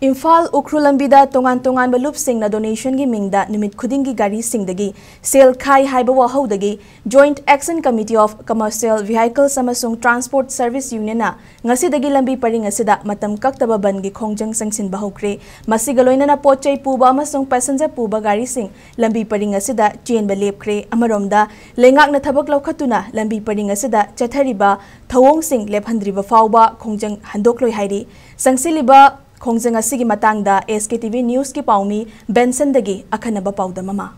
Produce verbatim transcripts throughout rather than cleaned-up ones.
ꯏꯝꯐꯥꯜ ꯎꯈ꯭ꯔꯨꯜ ꯂꯝꯕꯤꯗ ꯇꯣꯉꯥꯟ ꯇꯣꯉꯥꯟꯕ ꯂꯨꯞꯁꯤꯡꯅ ꯗꯣꯅꯦꯁꯟꯒꯤ ꯃꯤꯡꯗ ꯅꯨꯃꯤꯠ ꯈꯨꯗꯤꯡꯒꯤ ꯒꯥꯔꯤꯁꯤꯡꯗꯒꯤ ꯁꯦꯜ ꯈꯥꯏ ꯍꯥꯏꯕ ꯋꯥꯍꯧꯗꯒꯤ Joint Action Committee of Commercial Vehicles ꯑꯃꯁꯨꯡ Transport Service Unionꯅ ꯉꯁꯤꯗꯒꯤ ꯂꯝꯕꯤ ꯄꯔꯤꯡ ꯑꯁꯤꯗ ꯃꯇꯝ ꯀꯛꯇꯕ ꯕꯟꯒꯤ ꯈꯣꯡꯖꯪ ꯆꯪꯁꯤꯟꯕ ꯍꯧꯈ꯭ꯔꯦ꯫ ꯃꯁꯤꯒ ꯂꯣꯏꯅꯅ ꯄꯣꯠ ꯆꯩ ꯄꯨꯕ ꯑꯃꯁꯨꯡ ꯄꯦꯁꯦꯟꯖꯔ ꯄꯨꯕ ꯒꯥꯔꯤꯁꯤꯡ ꯂꯝꯕꯤ ꯄꯔꯤꯡ ꯑꯁꯤꯗ ꯆꯦꯟꯕ ꯂꯦꯞꯈ꯭ꯔꯦ꯫ ꯑꯃꯔꯣꯝꯗ, ꯂꯩꯉꯥꯛꯅ ꯊꯕꯛ ꯂꯧꯈꯠꯇꯨꯅ ꯂꯝꯕꯤ ꯄꯔꯤꯡ ꯑꯁꯤꯗ ꯆꯠꯊꯔꯤꯕ ꯊꯧꯑꯣꯡꯁꯤꯡ ꯂꯦꯞꯍꯟꯗ꯭ꯔꯤꯕ ꯐꯥꯎꯕ ꯈꯣꯡꯖꯪ ꯍꯟꯗꯣꯛꯂꯣꯏ ꯍꯥꯏꯔꯤ꯫ ꯆꯪꯁꯤꯜꯂꯤꯕ ꯈꯣꯡꯖꯪ ꯑꯁꯤꯒꯤ ꯃꯇꯥꯡꯗ SKTV Newsꯀꯤ ꯄꯥꯎꯃꯤ ꯕꯦꯟꯁꯟꯗꯒꯤ ꯑꯈꯟꯅꯕ ꯄꯥꯎꯗꯝ ꯑꯃ꯫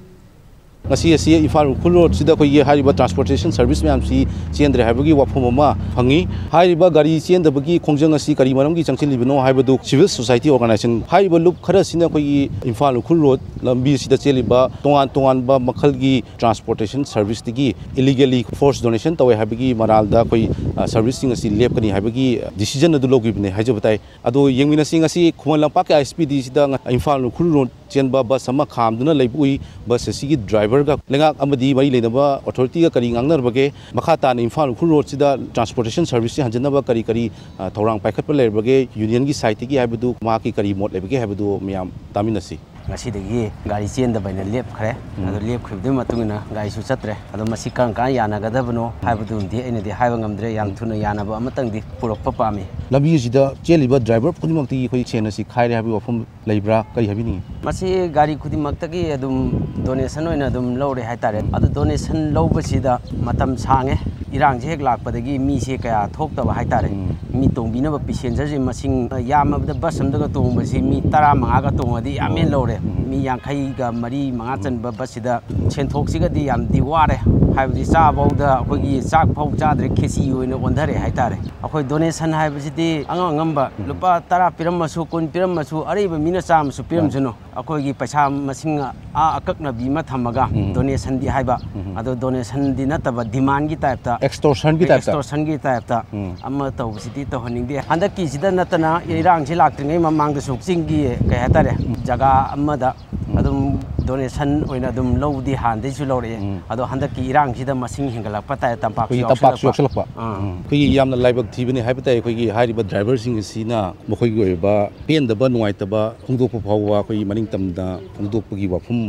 ꯉꯁꯤ ꯑꯁꯤ ꯏꯝꯐꯥꯜ ꯎꯈ꯭ꯔꯨꯜ ꯔꯣꯗꯁꯤꯗ ꯑꯩꯈꯣꯏꯒꯤ ꯍꯥꯏꯔꯤꯕ transportation service ꯃꯌꯥꯝꯁꯤ ꯆꯦꯟꯗ꯭ꯔꯦ ꯍꯥꯏꯕꯒꯤ ꯋꯥꯐꯝ ꯑꯃ ꯐꯪꯉꯤ꯫ ꯍꯥꯏꯔꯤꯕ ꯒꯥꯔꯤ ꯆꯦꯟꯗꯕꯒꯤ ꯈꯣꯡꯖꯪ ꯑꯁꯤ ꯀꯔꯤ ꯃꯔꯝꯒꯤ ꯆꯪꯁꯤꯜꯂꯤꯕꯅꯣ ꯍꯥꯏꯕꯗꯨ civil society organization, ꯍꯥꯏꯔꯤꯕ ꯂꯨꯞ ꯈꯔꯁꯤꯅ ꯑꯩꯈꯣꯏꯒꯤ ꯏꯝꯐꯥꯜ ꯎꯈ꯭ꯔꯨꯜ ꯔꯣꯗ ꯂꯝꯕꯤ ꯑꯁꯤꯗ ꯆꯦꯜꯂꯤꯕ ꯇꯣꯉꯥꯟ ꯇꯣꯉꯥꯟꯕ ꯃꯈꯜꯒꯤ transportation serviceꯇꯒꯤ illegally force donation ꯇꯧꯋꯦ ꯍꯥꯏꯕꯒꯤ ꯃꯔꯥꯜꯗ ꯑꯩꯈꯣꯏ, ꯑ, serviceꯁꯤꯡ ꯑꯁꯤ ꯂꯦꯞꯀꯅꯤ ꯍꯥꯏꯕꯒꯤ decision ꯑꯗꯨ ꯂꯧꯈꯤꯕꯅꯦ ꯍꯥꯏꯖꯕ ꯇꯥꯏ꯫ ꯑꯗꯣ ꯌꯦꯡꯃꯤꯟꯅꯁꯤ, ꯉꯁꯤ ꯈꯨꯃꯟ ꯂꯝꯄꯥꯛꯀꯤ ISPDꯁꯤꯗ ꯏꯝꯐꯥꯜ ꯎꯈ꯭ꯔꯨꯜ ꯔꯣꯗ ꯆꯦꯟꯕ ꯕꯁ ꯑꯃ ꯈꯥꯝꯗꯨꯅ ꯂꯩꯕ ꯎꯏ꯫ ꯕꯁ ꯑꯁꯤꯒꯤ ꯗ꯭ꯔꯥꯏꯚꯔꯒ ꯂꯩꯉꯥꯛ ꯑꯃꯗꯤ ꯃꯔꯤ ꯂꯩꯅꯕ ꯑꯣꯊꯣꯔꯤꯇꯤꯒ ꯀꯔꯤ ꯉꯥꯡꯅꯔꯕꯒꯦ? ꯃꯈꯥ ꯇꯥꯅ ꯏꯝꯐꯥꯜ ꯎꯈ꯭ꯔꯨꯜ ꯔꯣꯗꯁꯤꯗ transportation serviceꯁꯤ ꯍꯟꯖꯤꯟꯅꯕ ꯀꯔꯤ ꯀꯔꯤ, ꯑ, ꯊꯧꯔꯥꯡ ꯄꯥꯏꯈꯠꯄ ꯂꯩꯔꯕꯒꯦ? Unionꯒꯤ sideꯇꯒꯤ ꯍꯥꯏꯕꯗꯨ, ꯃꯍꯥꯛꯀꯤ ꯀꯔꯤ ꯃꯣꯠ ꯂꯩꯕꯒꯦ ꯍꯥꯏꯕꯗꯨ ꯃꯌꯥꯝ ꯇꯥꯃꯤꯟꯅꯁꯤ꯫ ꯉꯁꯤꯗꯒꯤ ꯒꯥꯔꯤ ꯆꯦꯟꯗꯕ ꯍꯥꯏꯅ ꯂꯦꯞꯈ꯭ꯔꯦ꯫ ꯎꯝ꯫ ꯑꯗꯣ ꯂꯦꯞꯈ꯭ꯔꯤꯕꯗꯨꯒꯤ ꯃꯇꯨꯡ ꯏꯟꯅ ꯒꯥꯔꯤꯁꯨ ꯆꯠꯇ꯭ꯔꯦ꯫ ꯑꯗꯣ ꯃꯁꯤ ꯀꯔꯝ ꯀꯥꯟꯗ ꯌꯥꯅꯒꯗꯕꯅꯣ ꯍꯥꯏꯕꯗꯨꯃꯗꯤ ꯑꯩꯅꯗꯤ ꯍꯥꯏꯕ ꯉꯝꯗ꯭ꯔꯦ꯫ ꯌꯥꯝ ꯎꯝ꯫ ꯊꯨꯅ ꯌꯥꯅꯕ ꯑꯃꯇꯪꯗꯤ ꯄꯨꯔꯛꯄ ꯄꯥꯝꯃꯤ꯫ ꯂꯝꯕꯤ ꯑꯁꯤꯗ ꯆꯦꯜꯂꯤꯕ ꯗ꯭ꯔꯥꯏꯚꯔ ꯈꯨꯗꯤꯡꯃꯛꯇꯒꯤ ꯑꯩꯈꯣꯏ ꯁꯦꯜ ꯑꯁꯤ ꯈꯥꯏꯔꯦ ꯍꯥꯏꯕꯒꯤ ꯋꯥꯐꯝ ꯂꯩꯕ꯭ꯔꯥ? ꯀꯔꯤ ꯍꯥꯏꯕꯤꯅꯤꯡꯉꯤ? ꯃꯁꯤ ꯒꯥꯔꯤ ꯈꯨꯗꯤꯡꯃꯛꯇꯒꯤ ꯑꯗꯨꯝ donation ꯑꯣꯏꯅ ꯑꯗꯨꯝ ꯂꯧꯔꯦ ꯍꯥꯏꯇꯥꯔꯦ꯫ ꯎꯝ꯫ ꯑꯗꯨ donation ꯂꯧꯕꯁꯤꯗ ꯃꯇꯝ ꯁꯥꯡꯉꯦ꯫ ꯏꯔꯥꯡꯁꯦ ꯍꯦꯛ ꯂꯥꯛꯄꯗꯒꯤ ꯃꯤꯁꯦ ꯀꯌꯥ ꯊꯣꯛꯇꯕ ꯍꯥꯏꯇꯥꯔꯦ꯫ ꯎꯝ꯫ ꯃꯤ ꯇꯣꯡꯕꯤꯅꯕ passengerꯁꯦ ꯃꯁꯤꯡ, ꯑ, ꯌꯥꯝꯃꯕꯗ ꯕꯁ ꯑꯃꯗꯒ ꯇꯣꯡꯕꯁꯤ ꯃꯤ ꯇꯔꯥꯃꯉꯥꯒ ꯇꯣꯡꯉꯗꯤ ꯌꯥꯝ ꯍꯦꯟꯅ ꯂꯧꯔꯦ꯫ ꯎꯝ꯫ ꯃꯤ ꯌꯥꯡꯈꯩꯒ ꯃꯔꯤ, ꯃꯉꯥ ꯎꯝ꯫ ꯆꯟꯕ ꯕꯁꯁꯤꯗ ꯁꯦꯟꯊꯣꯛꯁꯤꯒꯗꯤ ꯌꯥꯝꯗꯤ ꯋꯥꯔꯦ꯫ ꯍꯥꯏꯕꯗꯤ ꯆꯥꯐꯧꯗ ꯑꯩꯈꯣꯏꯒꯤ ꯆꯥꯛ ꯐꯥꯎ ꯆꯥꯗ꯭ꯔꯦ, ꯈꯦꯆꯤ ꯑꯣꯏꯅ ꯑꯣꯟꯊꯔꯦ ꯍꯥꯏꯇꯥꯔꯦ꯫ ꯑꯩꯈꯣꯏ donation ꯍꯥꯏꯕꯁꯤꯗꯤ ꯑꯉꯝ ꯑꯉꯝꯕ ꯎꯝ꯫ ꯂꯨꯄꯥ ꯇꯔꯥ ꯄꯤꯔꯝꯃꯁꯨ, ꯀꯨꯟ ꯄꯤꯔꯝꯃꯁꯨ, ꯑꯔꯩꯕ ꯃꯤꯅ ꯆꯥꯝꯃꯁꯨ ꯄꯤꯔꯝꯁꯅꯨ꯫ ꯃꯥꯅꯤ꯫ ꯑꯩꯈꯣꯏꯒꯤ ꯄꯩꯁꯥ ꯃꯁꯤꯡ ꯑꯥ ꯑꯀꯛꯅꯕꯤ ꯑꯃ ꯊꯝꯃꯒ ꯎꯝ꯫ Donationꯗꯤ ꯍꯥꯏꯕ, ꯎꯝ꯫ ꯑꯗꯣ donationꯗꯤ ꯅꯠꯇꯕ demandꯒꯤ typeꯇ, Extortionꯒꯤ typeꯇ꯫ Extortionꯒꯤ typeꯇ ꯎꯝ꯫ ꯑꯃ ꯇꯧꯕꯁꯤꯗꯤ ꯇꯧꯍꯟꯅꯤꯡꯗꯦ꯫ ꯍꯟꯗꯛꯀꯤꯁꯤꯗ ꯅꯠꯇꯅ ꯎꯝ꯫ ꯏꯔꯥꯡꯁꯤ ꯂꯥꯛꯇ꯭ꯔꯤꯉꯩ ꯃꯃꯥꯡꯗꯁꯨ ꯆꯤꯡꯒꯤ ꯀꯩ ꯍꯥꯏꯇꯥꯔꯦ, ꯎꯝ꯫ ꯖꯒꯥ ꯑꯃꯗ ꯎꯝ꯫ ꯑꯗꯨꯝ ꯑꯗꯨꯝ ꯗꯣꯅꯦꯁꯟ ꯑꯣꯏꯅ ꯑꯗꯨꯝ ꯂꯧꯗꯤ ꯍꯥꯟꯅꯗꯩꯁꯨ ꯂꯧꯔꯛꯑꯦ꯫ ꯎꯝ꯫ ꯑꯗꯣ ꯍꯟꯗꯛꯀꯤ ꯏꯔꯥꯡꯁꯤꯗ ꯃꯁꯤꯡ ꯍꯦꯟꯒꯠꯂꯛꯄ ꯇꯥꯏ, ꯇꯝꯄꯥꯛꯁꯨ ꯑꯩꯈꯣꯏꯒꯤ ꯇꯝꯄꯥꯛꯁꯨ ꯌꯥꯎꯁꯜꯂꯛꯄ꯫ ꯌꯥꯎꯁꯜꯂꯛꯄ꯫ ꯑꯥ꯫ ꯎꯝ꯫ ꯑꯩꯈꯣꯏꯒꯤ ꯌꯥꯝꯅ ꯂꯥꯏꯕꯛ ꯊꯤꯕꯅꯤ ꯍꯥꯏꯕ ꯇꯥꯏ꯫ ꯑꯩꯈꯣꯏꯒꯤ ꯍꯥꯏꯔꯤꯕ ꯗ꯭ꯔꯥꯏꯚꯔꯁꯤꯡ ꯑꯁꯤꯅ ꯃꯈꯣꯏꯒꯤ ꯑꯣꯏꯕ ꯄꯦꯟꯗꯕ, ꯅꯨꯡꯉꯥꯏꯇꯕ ꯐꯣꯡꯗꯣꯛꯄ ꯐꯥꯎꯕ ꯑꯩꯈꯣꯏꯒꯤ ꯃꯅꯤꯡ ꯇꯝꯗ ꯐꯣꯡꯗꯣꯛꯄꯒꯤ ꯋꯥꯐꯝ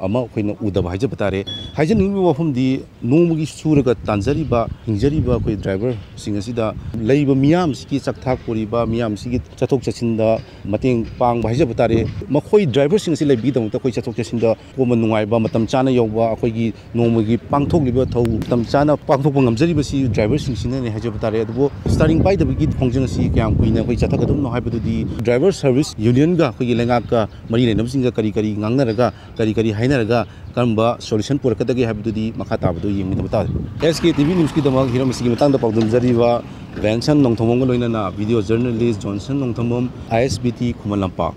ꯑꯃ ꯑꯩꯈꯣꯏꯅ ꯎꯗꯕ ꯍꯥꯏꯖꯕ ꯇꯥꯔꯦ꯫ ꯍꯥꯏꯖꯅꯤꯡꯉꯤꯕ ꯋꯥꯐꯝꯗꯤ, ꯅꯣꯡꯃꯒꯤ ꯁꯨꯔꯒ ꯇꯥꯟꯖꯔꯤꯕ, ꯍꯤꯡꯖꯔꯤꯕ ꯑꯩꯈꯣꯏ ꯗ꯭ꯔꯥꯏꯚꯔꯁꯤꯡ ꯑꯁꯤꯗ ꯂꯩꯕ ꯃꯤꯌꯥꯝꯁꯤꯒꯤ ꯆꯥꯛꯊꯥꯛ ꯄꯨꯔꯤꯕ, ꯃꯤꯌꯥꯝꯁꯤꯒꯤ ꯆꯠꯊꯣꯛ ꯆꯠꯁꯤꯟꯗ ꯃꯇꯦꯡ ꯄꯥꯡꯕ ꯍꯥꯏꯖꯕ ꯇꯥꯔꯦ꯫ ꯃꯈꯣꯏ ꯗ꯭ꯔꯥꯏꯚꯔꯁꯤꯡ ꯑꯁꯤ ꯂꯩꯕꯒꯤꯗꯃꯛꯇ ꯑꯩꯈꯣꯏ ꯆꯠꯊꯣꯛ ꯆꯠꯁꯤꯟꯗ ꯀꯣꯝꯕ ꯅꯨꯡꯉꯥꯏꯕ, ꯃꯇꯝ ꯆꯥꯅ ꯌꯧꯕ, ꯑꯩꯈꯣꯏꯒꯤ ꯅꯣꯡꯃꯒꯤ ꯄꯥꯡꯊꯣꯛꯂꯤꯕ ꯊꯧ ꯃꯇꯝ ꯆꯥꯅ ꯄꯥꯡꯊꯣꯛꯄ ꯉꯝꯖꯔꯤꯕꯁꯤ ꯗ꯭ꯔꯥꯏꯚꯔꯁꯤꯡꯁꯤꯅꯅꯦ ꯍꯥꯏꯖꯕ ꯇꯥꯔꯦ꯫ ꯑꯗꯨꯕꯨ ꯁ꯭ꯇꯥꯔꯤꯡ ꯄꯥꯏꯗꯕꯒꯤ ꯈꯣꯡꯖꯪ ꯑꯁꯤ ꯀꯌꯥꯝ ꯀꯨꯏꯅ ꯑꯩꯈꯣꯏ ꯆꯠꯊꯒꯗꯕꯅꯣ ꯍꯥꯏꯕꯗꯨꯗꯤ ꯗ꯭ꯔꯥꯏꯚꯔ ꯁꯔꯚꯤꯁ ꯌꯨꯅꯤꯌꯟꯒ ꯑꯩꯈꯣꯏꯒꯤ ꯂꯩꯉꯥꯛꯀ ꯃꯔꯤ ꯂꯩꯅꯕꯁꯤꯡꯒ ꯀꯔꯤ ꯀꯔꯤ ꯉꯥꯡꯅꯔꯒ, ꯀꯔꯤ ꯀꯔꯤ ꯍꯥꯏꯅꯔꯒ ꯀꯔꯝꯕ ꯁꯣꯂꯨꯁꯟ ꯄꯨꯔꯛꯀꯗꯒꯦ ꯍꯥꯏꯕꯗꯨꯗꯤ ꯃꯈꯥ ꯇꯥꯕꯗꯨ ꯌꯦꯡꯃꯤꯟꯅꯕ ꯇꯥꯔꯦ꯫ ꯑꯦꯁ ꯀꯦ ꯇꯤ ꯚꯤ ꯅ꯭ꯌꯨꯁꯀꯤꯗꯃꯛ ꯍꯤꯔꯝ ꯑꯁꯤꯒꯤ ꯃꯇꯥꯡꯗ ꯄꯥꯎꯗꯝꯖꯔꯤꯕ ꯕꯦꯟꯁꯟ ꯅꯣꯡꯊꯣꯝꯕꯝꯒ ꯂꯣꯏꯅꯅ ꯚꯤꯗꯤꯑꯣ ꯖꯔꯅꯦꯂꯤꯁ ꯖꯣꯟꯁꯟ ꯅꯣꯡꯊꯣꯝꯕꯝ, ꯑꯥꯏ ꯑꯦꯁ ꯕꯤ ꯇꯤ, ꯈꯨꯃꯟ ꯂꯝꯄꯥꯛ꯫